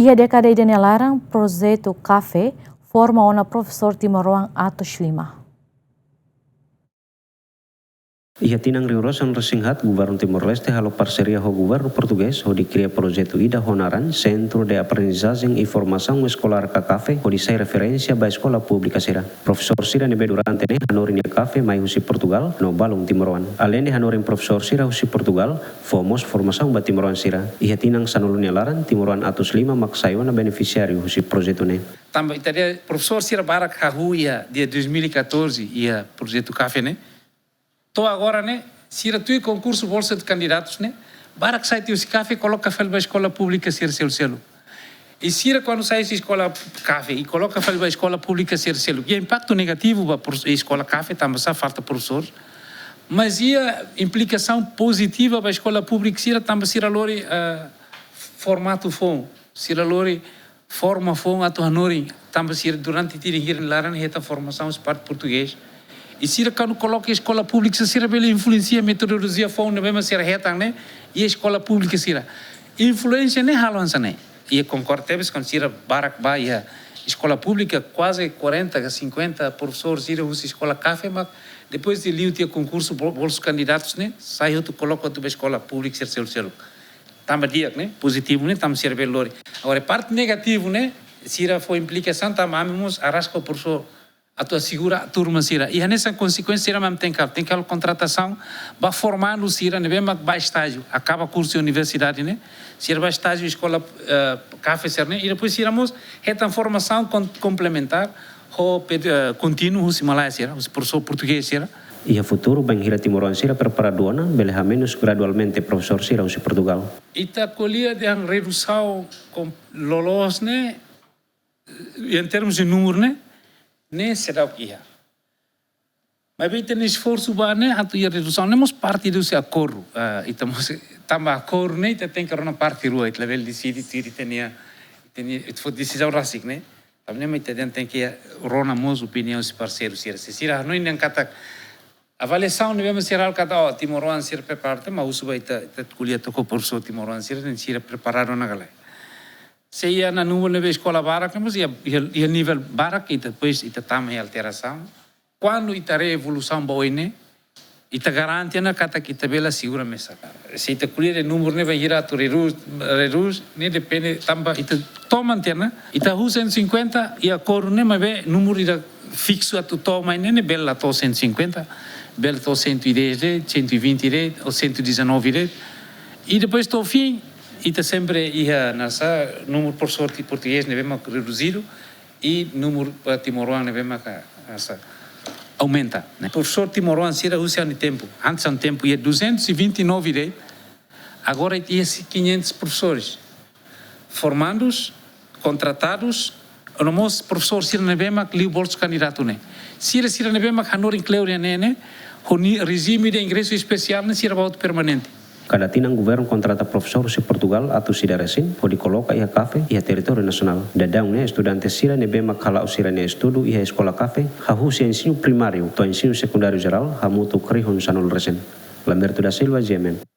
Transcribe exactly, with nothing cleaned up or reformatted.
Iha dékada ida nia laran, projetu CAFE forma ona profesór timoroan atus lima. Iha tinan rihun rua sanulu resin haat, Governu Timor-Leste halo parseria ho Governu Portugés hodi kria projetu ida ho naran Centro de Aprendizagem e Formação Escolar ka CAFE, hodi sai referénsia ba eskola públika sira. Profesór sira ne'ebé durante ne'e hanorin iha CAFE mai husi Portugal no balun timoroan. Aleinde hanorin profesór sira husi Portugal, fó mós formasaun ba timoroan sira. Iha tinan sanulu nia laran, timoroan atus lima mak sai ona benefisiáriu husi projetu ne'e. Tanba ita haree profesór sira barak hahú iha dois mil e catorze iha projetu CAFE ne'e. To'o agora ne'e, sira tuir konkursu bolsa de candidatos ne'e, barak sai tiha husi CAFE, koloka fali ba eskola públika sira seluk-seluk. I sira kuandu sai husi eskola CAFE i koloka fali ba eskola públika sira seluk, iha impaktu negativu ba prof-, eskola CAFE, tanba sá, falta profesór. Mas iha implikasaun pozitiva ba eskola públika sira, tanba sira lori, ah, formatu foun, sira lori forma foun atu hanorin, tanba sira durante tinan hira nia laran hetan formasaun husi parte portugés. I sira kuandu koloka eskola públika, sira bele influensia metodolojia foun ne'ebé mak sira hetan ne'e iha eskola públika sira. Influénsia ne'e halo hanesan ne'e. I konkorda tebes kuandu sira barak bá iha eskola públika, kuaze quarenta ka cinquenta profesór sira husi eskola CAFE mak depois de liu tiha konkursu bol-, bolsa candidatos ne'e, sai hotu, koloka hotu ba eskola públika sira seluk-seluk. Tanba di'ak ne'e, pozitivu ne'e, tanba sira bele lori. Agora, parte negativu ne'e, sira fó implikasaun, tanba ami mós araska profesór atu asegura turma sira. I hanesan konsekuénsia sira mak tenke halo, tenke halo kontratasaun ba formandu sira ne'ebé mak bá estájiu, akaba kursu universidade ne'e, sira bá estájiu eskola, eh, CAFE sira ne'e, i depois sira mós hetan formasaun kon-, komplementár ho ped-, eh, kontinuu husi malae sira, husi profesór portugés sira. Iha futuru, bainhira timoroan sira preparadu ona, bele hamenus gradualmente profesór sira husi Portugal. Ita ko'alia dehan redusaun kom-, loloos ne'e, em termos de númeru ne'e, ne'e seidauk iha. Maibé ita-nia esforsu ba ne'e atu iha redusaun ne'e mós parte husi akordu. Ah, ita mós, tanba akordu ne'e ita tenke rona parte rua, ita labele deside tuir ita-nia, ita-nia, ita fó desizaun rasik ne'e. Tanba ne'e mak ita dehan tenke rona mós opiniaun husi parseiru sira. Se sira hanoin dehan katak avaliasaun ne'ebé mak sira halo katak, oh, timoroan sira preparadu, mak husu ba ita, ita ko'alia to'ok ho profesór timoroan sira, dehan sira preparadu ona ka lae. Se iha ona númeru ne'ebé eskola barak, mós iha, iha, iha nivel barak, ita depois ita tama iha alterasaun. Kuandu ita haree evolusaun ba oin ne'e, ita garante ona katak ita bele asegura mesak. Se ita ko'alia dehan númeru ne'e bainhira atu redús, redús, ne'e depende tanba ita toman tiha ona, ita hahú cento e cinquenta iha akordu ne'e, maibé númeru ida fiksu atu to'o mai ne'e, ne'e bele la to'o cento e cinquenta, bele to'o cento e dez de'it, cento e vinte de'it, ou cento e dezanove de'it. I depois to'o fin, ita sempre iha hanesan númeru profesór ti-, portugés ne'ebé mak reduzidu, i númeru, eh, timoroan ne'ebé mak, ah, sa-, aumenta, ne'e. Profesór timoroan sira husi anos de tempo, antes de tempo, iha duzentos e vinte e nove de'it, agora iha quinhentos professores formandos, contratados, no mós profesór sira ne'ebé mak liu bolsa kandidatu ne'e. Sira, sira ne'ebé mak hanorin kleur iha ne'e ne'e, ho nia rejime de ingresu espesiál ne'e sira bá hotu permanente. Kada tinan governu kontrata profesór husi Portugal atus ida resin, hodi koloka iha CAFE iha territóriu nasionál. Daudaun ne'e estudante sira ne'ebé mak hala'o sira-nia estudu iha eskola CAFE, hahú husi ensinu primáriu to'o ensinu sekundáriu jerál, hamutuk rihun sanulu resin. Lamberto da Silva, G M N.